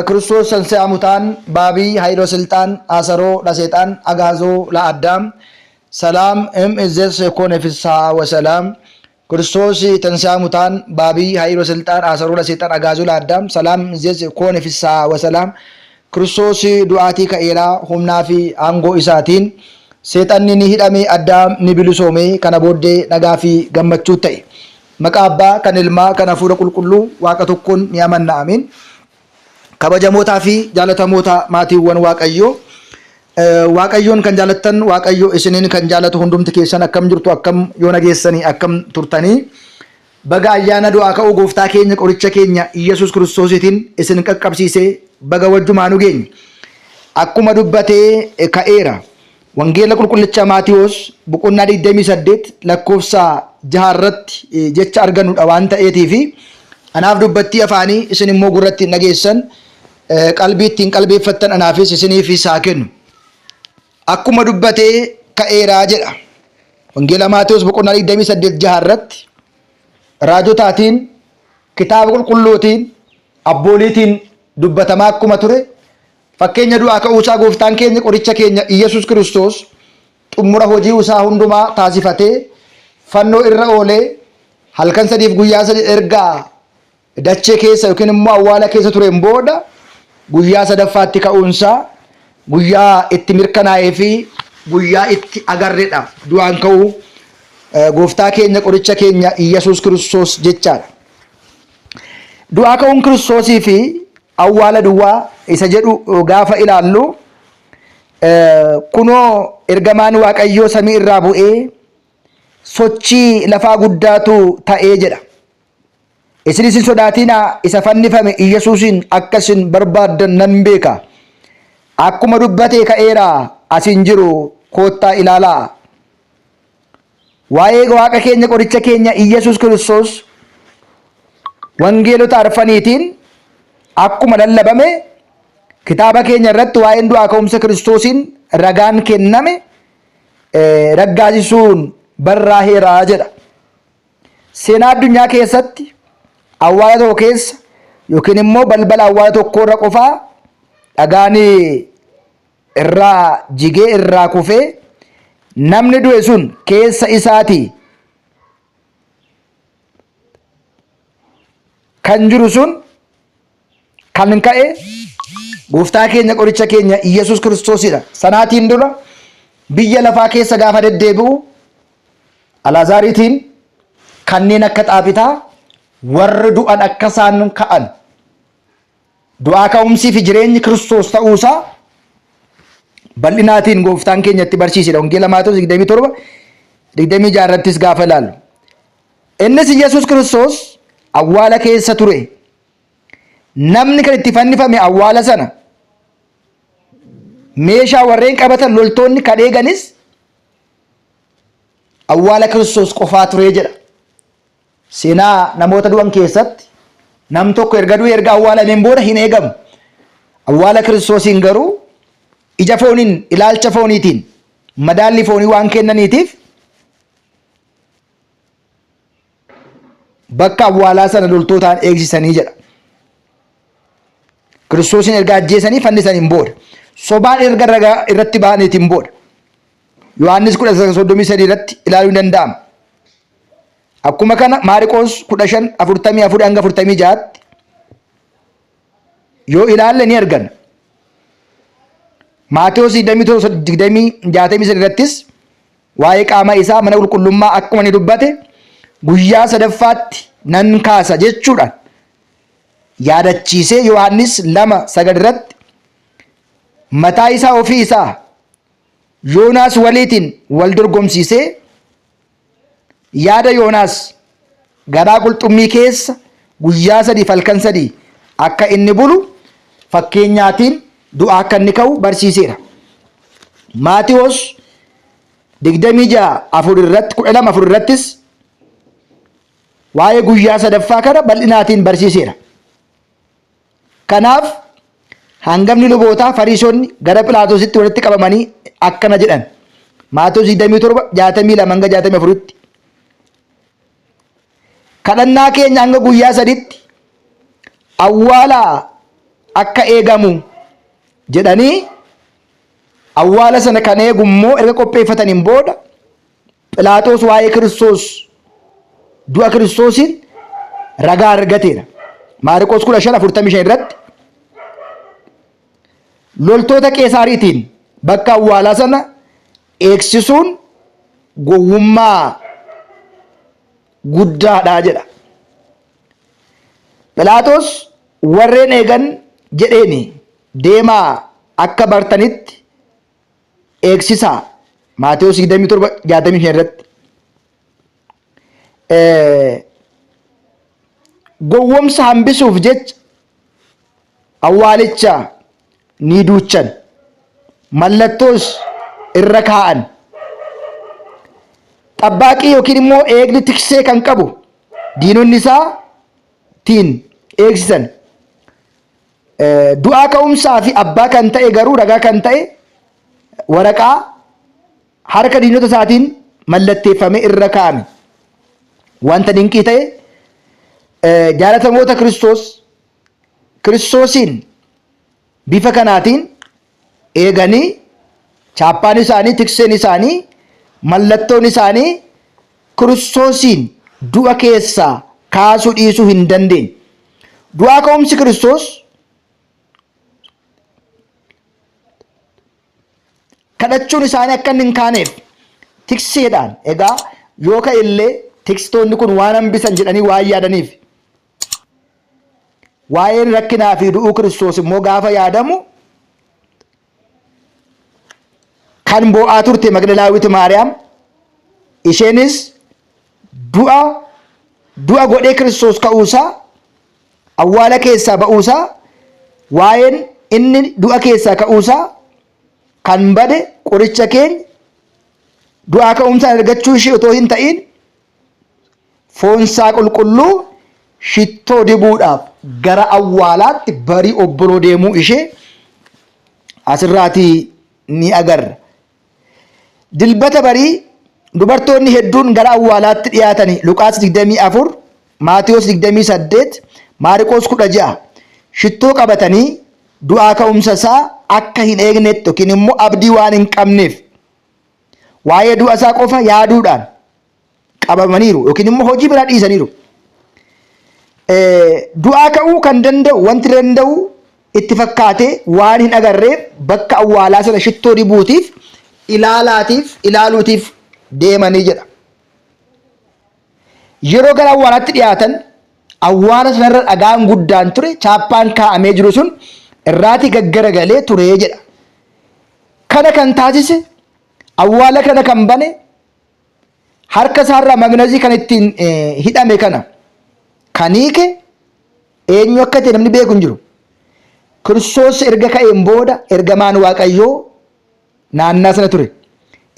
ክርስቶስ ተንሥአ እሙታን በዐቢይ ኃይል ወሥልጣን አሰሮ ለሰይጣን አግዓዞ ለአዳም ሰላም እምይእዜሰ ኮነ ፍስሐ ወሰላም። ክርስቶስ ተንሥአ እሙታን በዐቢይ ኃይል ወሥልጣን አሰሮ ለሰይጣን አግዓዞ ለአዳም ሰላም እምይእዜሰ ኮነ ፍስሐ ወሰላም። Kiristoos du'aatii ka'eera, humnaa fi aangoo isaatiin seexanni ni hidhame, Addaam ni bilisoome, kana booddee nagaa fi gammachuu ta'e. Maqaa Abbaa, kan Ilmaa, kan Hafuura Qulqulluu Waaqa tokkoon ni amanna. Ameen. Kabajamootaa fi jaalatamoota maatiiwwan Waaqayyoo, Waaqayyoon kan jaalattan, Waaqayyo isiniin kan jaalatu hundumti keessan akkam jirtu, akkam yoo nageessanii, akkam turtanii? Baga ayyaana du'aa ka'uu gooftaa keenya qoricha keenya Iyyasuus Kiristoosiitiin isin qaqqabsiise, baga wajjumaanu geenye. Akkuma dubbatee ka'eera. Wangeela qulqullicha Maatiyoos boqonnaa 28 lakkoofsa 6 irratti jecha argannudha waan ta'eetiifi anaaf dubbattii afaanii, isin immoo gurratti hin dhageessan, qalbii ittiin qalbeeffattan anaafis isiniifis haa kennu. Akkuma dubbatee ka'eeraa jedha. Wangeela Maatiyoos boqonnaa 28 6 irratti raajotaatiin, kitaaba qulqulluutiin, abbooliitiin dubbatamaa akkuma ture, fakkeenya du'aa ka'uusaa gooftaan keenya qoricha keenya Iyyasuus Kiristoos xumura hojii isaa hundumaa taasifatee, fannoo irra oolee, halkan sadiif guyyaa sadi ergaa dachee keessa yookiin immoo awwaala keessa tureen booda guyyaa sadaffaatti ka'uunsaa guyyaa itti mirkanaa'ee fi guyyaa itti agarredha du'aan ka'uu gooftaa keenya qoricha keenya Iyyasuus Kiristoos jechaadha. Du'aa ka'uun Kiristoosii fi awwaala duwwaa isa jedhu gaafa ilaallu, kunoo ergamaan Waaqayyoo samii irraa bu'ee sochii lafaa guddaatu ta'ee jedha. Isinis hin sodaatinaa, isa fannifame Iyyasuusin akka isin barbaaddan nan beeka. Akkuma dubbate ka'eera, as hin jiru, koottaa ilaalaa. Waa'ee Waaqa keenya qoricha keenya Iyyasuus Kiristoos wangeelota arfaniitiin akkuma lallabame, kitaaba keenya irratti waa'een du'aa ka'umsa Kiristoosiin ragaan kenname raggaasisuun barraaheera jedha. Seenaa addunyaa keessatti awwaala tokko keessa yookiin immoo balbala awwaala tokko irra qofaa dhagaan irraa jigee irraa kufee namni du'e sun keessa isaatii kan jiru sun kan ka'e gooftaa keenya qoricha keenya Iyyasuus Kiristoosidha. Sanaatiin dura biyya lafaa keessa gaafa deddeebi'u Alaazaariitiin kanneen akka Xaabitaa warri du'an akka isaan ka'an, du'aa ka'umsii fi jireenyi Kiristoos ta'uusaa bal'inaatiin gooftaan keenya itti barsiisedha. Wangeela Maatewos 27 26 irrattis gaafa ilaallu. Innis Yesuus Kiristoos awwaala keessa ture. Namni kan itti fannifame awwaala sana meeshaa warreen qabatan loltoonni kan eeganis awwaala Kiristoos qofaa ture jedha. Seenaa namoota du'an keessatti nam tokko erga du'e, erga awwaalameen booda hin eegamu. Awwaala Kiristoosiin garuu ija fooniin, ilaalcha fooniitiin, madaalli foonii waan kennaniitiif bakka awwaalaa sana loltootaan eegsisanii jedha. Kiristoosiin erga ajjeesanii fannisaniin booda, sobaan erga ragaa irratti ba'aniitiin booda, Yohaannis 19:33 irratti ilaaluun danda'ama. Akkuma kana Maariqoos 15 44 hanga 46tti yoo ilaalle ni arganna. Maatewos 27 63 irrattis waa'ee qaama isaa mana qulqullummaa akkuma inni dubbate, guyyaa sadaffaatti nan kaasa jechuudhaan yaadachiisee, Yohaannis 2:9 irratti mataa isaa ofii isaa Yoonaas waliitiin wal dorgomsiisee, yaada Yoonaas garaa qulxummii keessa guyyaa 3 halkan 3 akka inni bulu fakkeenyaatiin du'aa akka inni ka'u barsiiseera. Maatiwoos 26 4 irratti, 12 4 irrattis waa'ee guyyaa sadaffaa kana bal'inaatiin barsiiseera. Kanaaf hangafni lubootaa Fariisonni gara Philaatoositti walitti qabamanii akkana jedhan. Maatewos 27 62 hanga 64tti. Kadhannaa keenya hanga guyyaa saditti awwaala akka eegamu jedhanii awwaala sana kan eegu immoo erga qopheeffataniin booda Philaaxoos waa'ee Kiristoos du'a Kiristoosiin ragaa argateera. Maariqoos 15:45 irratti loltoota Qeesaariitiin bakka awwaalaa sana eegsisuun gowwummaa guddaadha jedha. Philaaxoos warreen eegan jedheeni deemaa akka bartanitti eegsisaa. Maatewos 27:65 irratti. Gowwomsa hambisuuf jecha awwaalicha ni duuchan, mallattoos irra kaa'an. Xabbaaqii yookiin immoo eegni tiksee kan qabu diinonni isaa tiin eegsisan. Du'aa ka'umsaa fi abbaa kan ta'e garuu ragaa kan ta'e waraqaa harka diinota isaatiin mallatteeffame irra kaa'ame. Wanta dinqii ta'e jaalatamoota Kiristoos Kiristoosiin bifa kanaatiin eeganii chaappaan isaanii, tikseen isaanii, mallattoon isaanii Kiristoosiin du'a keessaa kaasuu dhiisuu hin dandeenye. Du'aa ka'umsi Kiristoos kadhachuun isaanii akka inni hin kaaneef tikseedhaan egaa yoo ka'e illee tiksitoonni kun waan hambisan jedhanii waan yaadaniif waa'een rakkinaa fi du'uu Kiristoos immoo gaafa yaadamu kan boo'aa turte Magdalaawit Maariyaam isheenis du'a du'a godhee Kiristoos ka'uusaa awwaala keessaa ba'uusaa waa'een inni du'a keessaa ka'uusaa kan bade qoricha keenya du'aa ka'umsaan argachuu ishee otoo hin ta'iin foonsaa qulqulluu shittoo dibuudhaaf gara awwaalaatti barii obboloo deemuu ishee asirraatii ni agarra. Dilbata barii dubartoonni hedduun gara awwaalaatti dhiyaatanii Luqaas 24, Maatewos 28, Maariqoos 16 shittoo qabatanii du'aa ka'umsa isaa akka hin eegnetti yookiin immoo abdii waan hin qabneef waa'ee du'a isaa qofa yaaduudhaan qabamaniiru yookiin immoo hojii biraa dhiisaniiru. Du'aa ka'uu kan danda'u wanti danda'u itti fakkaatee waan hin agarreef bakka awwaalaa sana shittoo dibuutiif ilaalaatiif ilaaluutiif deemanii jedha. Yeroo gara awwaalaatti dhiyaatan awwaala sanarra dhagaan guddaan ture chaappaan kaa'amee jiru sun irraatii gaggaragalee ture jedha. Kana kan taasise awwaala kana kan bane Harka isaarraa magnazii kan ittiin hidhame kana kan hiike eenyu akka ta'e namni beeku hin jiru. Kiristoos erga ka'een booda ergamaan Waaqayyoo naannaa sana ture.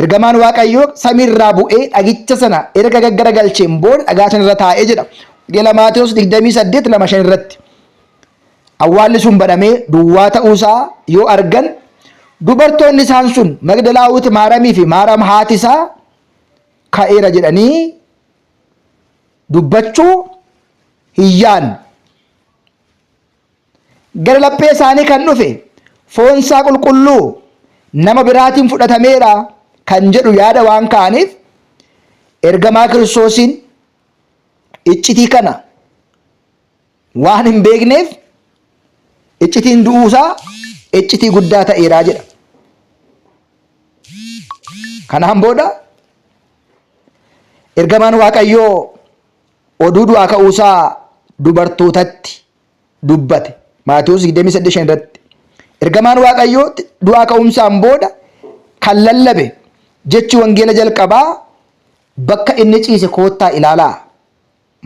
Ergamaan Waaqayyoo samiirraa bu'ee dhagicha sana erga gaggaragalcheen booda dhagaa sanarra taa'ee jedha. Wangeela Maatewos 28 2 5 irratti. Awwaalli sun banamee duwwaa ta'uusaa yoo argan dubartoonni isaan sun Magdalaawit Maaramii fi Maaram haati isaa ka'eera jedhanii dubbachuu hin yaadne. Gara laphee isaanii kan dhufe foonsaa qulqulluu nama biraatiin fudhatameera kan jedhu yaada waan ka'aniif ergamaa Kiristoosiin iccitii kana waan hin beekneef iccitiin du'uusaa iccitii guddaa ta'eera jedha. Kanaan booda ergamaan Waaqayyoo oduu du'aa ka'uusaa dubartootatti dubbate. Maatewos 28 irratti. Ergamaan Waaqayyoo du'aa ka'umsaan booda kan lallabe jechi wangeela jalqabaa bakka inni ciise koottaa ilaalaa.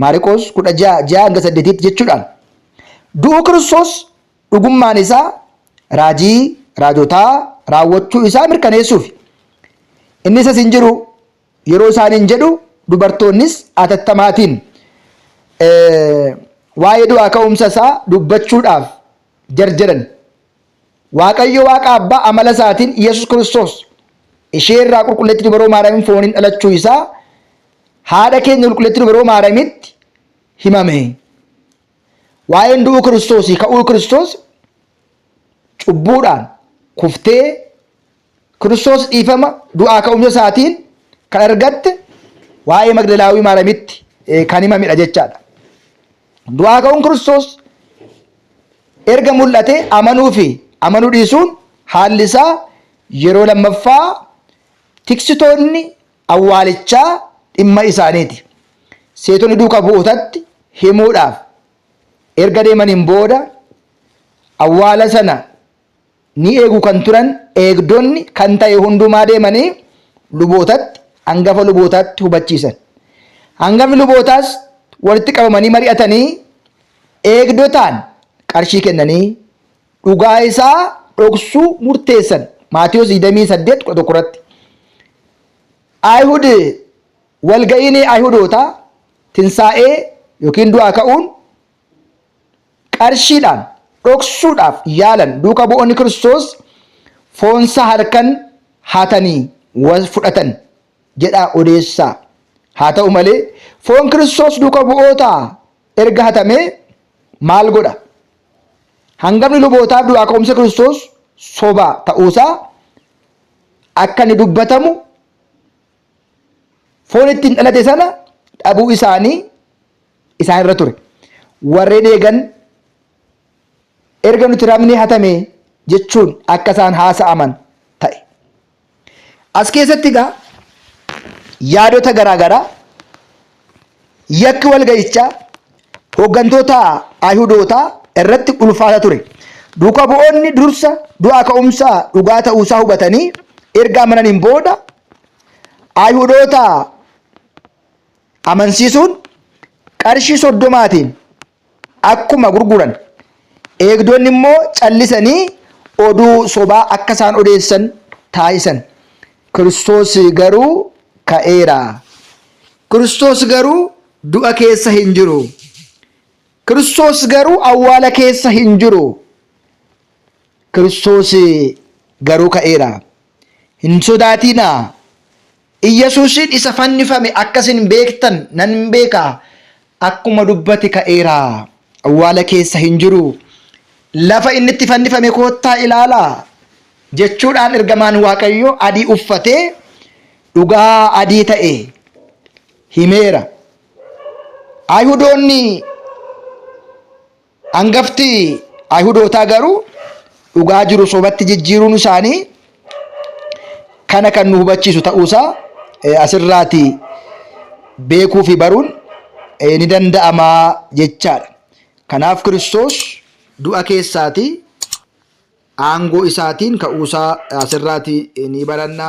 Maariqoos 16, 6-8tti jechuudhaan du'uu Kiristoos dhugummaan isaa raajii raajotaa raawwachuu isaa mirkaneessuufi. Innis as hin jiru yeroo isaaniin jedhu dubartoonnis atattamaatiin waa'ee du'aa ka'umsa isaa dubbachuudhaaf jarjaran. Waaqayyo Waaqa Abbaa amala isaatiin Yesus Kiristoos ishee irraa qulqulleetti dubaroo Maariyaamiin fooniin dhalachuu isaa haadha keenya qulqulleetti dubaroo Maariyaamitti himame. Waa'een du'uu Kiristoosii ka'uu Kiristoos cubbuudhaan kuftee Kiristoos dhiifama du'aa ka'umsa isaatiin kan argatte waa'ee Magdalaawii Maaramitti kan himamedha jechaadha. Du'aa ka'uun Kiristoos erga mul'ate amanuu fi amanuu dhiisuun haalli isaa yeroo lammaffaa tiksitoonni awwaalichaa dhimma isaaniiti. Seetonni duuka bu'ootatti himuudhaaf erga deemaniin booda awwaala sana ni eegu kan turan eegdonni kan ta'e hundumaa deemanii lubootatti, hangafa lubootaatti hubachiisan. Hangafni lubootaas walitti qabamanii mari'atanii eegdotaan qarshii kennanii dhugaa isaa dhoksuu murteessan. Maatiyos 28:11 irratti. Ayihud walga'iin Ayihudootaa tinsaa'ee yookiin du'aa ka'uun qarshiidhaan dhoksuudhaaf yaalan duuka bu'oonni Kiristoos foonsaa halkan hatanii fudhatan jedhaa odeessaa. Haa ta'u malee foon Kiristoos duuka bu'ootaa erga hatamee maal godha? Hangafni lubootaaf du'aa ka'umsa Kiristoos soba ta'uusaa akka inni dubbatamu foon ittiin dhalate sana dhabuu isaanii isaan irra ture. Warreen eegan erga nuti rabni hatame jechuun akka isaan haasa'aman ta'e. As keessatti egaa yaadota garaa garaa yakki walga'ichaa hooggantoota Ayihudootaa irratti ulfaata ture. Duuka bu'oonni dursa du'aa ka'umsaa dhugaa ta'uusaa hubatanii erga amananiin booda Ayihudoota amansiisuun qarshii soddomaatiin akkuma gurguran eegdonni immoo callisanii oduu sobaa akka isaan odeessan taasisan. Kiristoos garuu ka'eera. Kiristoos garuu du'a keessa hin jiru. Kiristoos garuu awwaala keessa hin jiru. Kiristoos garuu ka'eera. Hin sodaatinaa. Iyyasuusiin isa fannifame akka isin beektan nan beeka. Akkuma dubbate ka'eera. Awwaala keessa hin jiru. Lafa inni itti fannifame koottaa ilaalaa. Jechuudhaan ergamaan Waaqayyoo adii uffatee dhugaa adii ta'e himeera. Ayihudoonni Hangafti Ayihudootaa garuu dhugaa jiru sobatti jijjiiruun isaanii kana kan nu hubachiisu ta'uusaa asirraati beekuu fi baruun ni danda'ama jechaadha. Kanaaf Kiristoos du'a keessaati aangoo isaatiin ka'uusaa asirraati ni baranna.